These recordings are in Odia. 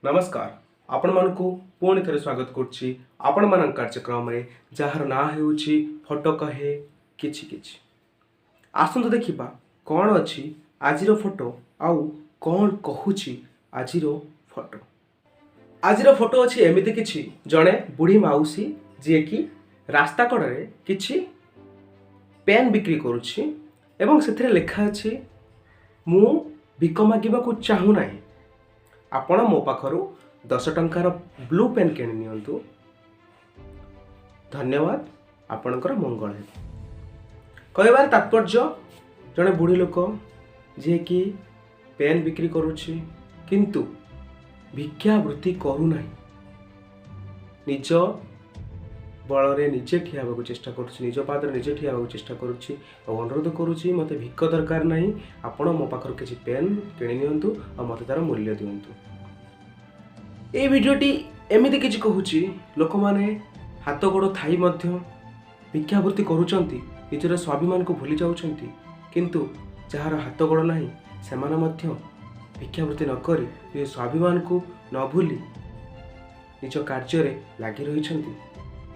ନମସ୍କାର, ଆପଣମାନଙ୍କୁ ପୁଣି ଥରେ ସ୍ୱାଗତ କରୁଛି ଆପଣମାନଙ୍କ କାର୍ଯ୍ୟକ୍ରମରେ, ଯାହାର ନାଁ ହେଉଛି ଫଟୋ କହେ କିଛି କିଛି। ଆସନ୍ତୁ ଦେଖିବା କ'ଣ ଅଛି ଆଜିର ଫଟୋ ଆଉ କ'ଣ କହୁଛି ଆଜିର ଫଟୋ। ଆଜିର ଫଟୋ ଅଛି ଏମିତି କିଛି, ଜଣେ ବୁଢ଼ୀ ମାଉସୀ ଯିଏକି ରାସ୍ତା କଡ଼ରେ କିଛି ପେନ୍ ବିକ୍ରି କରୁଛି ଏବଂ ସେଥିରେ ଲେଖା ଅଛି, "ମୁଁ ଭିକ ମାଗିବାକୁ ଚାହୁଁନାହିଁ, ଆପଣ ମୋ ପାଖରୁ 10 ଟଙ୍କାର ବ୍ଲୁ ପେନ୍ କିଣି ନିଅନ୍ତୁ, ଧନ୍ୟବାଦ, ଆପଣଙ୍କର ମଙ୍ଗଳ ହେବ।" କହିବାର ତାତ୍ପର୍ଯ୍ୟ, ଜଣେ ବୁଢ଼ୀ ଲୋକ ଯିଏକି ପେନ୍ ବିକ୍ରି କରୁଛି କିନ୍ତୁ ଭିକ୍ଷାବୃତ୍ତି କରୁନାହିଁ, ନିଜ ବଳରେ ନିଜେ ଠିଆ ହେବାକୁ ଚେଷ୍ଟା କରୁଛି, ନିଜ ପାଦରେ ନିଜେ ଠିଆ ହେବାକୁ ଚେଷ୍ଟା କରୁଛି ଆଉ ଅନୁରୋଧ କରୁଛି, ମୋତେ ଭିକ ଦରକାର ନାହିଁ, ଆପଣ ମୋ ପାଖରୁ କିଛି ପେନ୍ କିଣି ନିଅନ୍ତୁ ଆଉ ମୋତେ ତା'ର ମୂଲ୍ୟ ଦିଅନ୍ତୁ। ଏଇ ଭିଡ଼ିଓଟି ଏମିତି କିଛି କହୁଛି, ଲୋକମାନେ ହାତ ଗୋଡ଼ ଥାଇ ମଧ୍ୟ ଭିକ୍ଷାବୃତ୍ତି କରୁଛନ୍ତି, ନିଜର ସ୍ୱାଭିମାନକୁ ଭୁଲି ଯାଉଛନ୍ତି। କିନ୍ତୁ ଯାହାର ହାତ ଗୋଡ଼ ନାହିଁ, ସେମାନେ ମଧ୍ୟ ଭିକ୍ଷାବୃତ୍ତି ନ କରି ନିଜ ସ୍ୱାଭିମାନକୁ ନ ଭୁଲି ନିଜ କାର୍ଯ୍ୟରେ ଲାଗି ରହିଛନ୍ତି।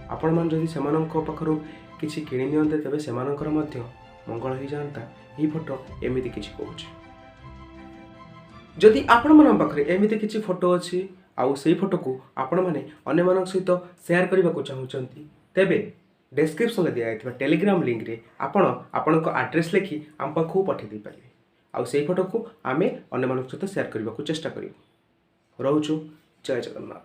ଆପଣମାନେ ଯଦି ସେମାନଙ୍କ ପାଖରୁ କିଛି କିଣି ନିଅନ୍ତେ, ତେବେ ସେମାନଙ୍କର ମଧ୍ୟ ମଙ୍ଗଳ ହେଇଯାଆନ୍ତା। ଏହି ଫଟୋ ଏମିତି କିଛି କହୁଛି। ଯଦି ଆପଣମାନଙ୍କ ପାଖରେ ଏମିତି କିଛି ଫଟୋ ଅଛି ଆଉ ସେଇ ଫଟୋକୁ ଆପଣମାନେ ଅନ୍ୟମାନଙ୍କ ସହିତ ସେୟାର କରିବାକୁ ଚାହୁଁଛନ୍ତି, ତେବେ ଡେସ୍କ୍ରିପସନ୍ରେ ଦିଆଯାଇଥିବା ଟେଲିଗ୍ରାମ ଲିଙ୍କରେ ଆପଣ ଆପଣଙ୍କ ଆଡ୍ରେସ୍ ଲେଖି ଆମ ପାଖକୁ ପଠାଇ ଦେଇପାରିବେ ଆଉ ସେଇ ଫଟୋକୁ ଆମେ ଅନ୍ୟମାନଙ୍କ ସହିତ ସେୟାର କରିବାକୁ ଚେଷ୍ଟା କରିବୁ। ରହୁଛୁ, ଜୟ ଜଗନ୍ନାଥ।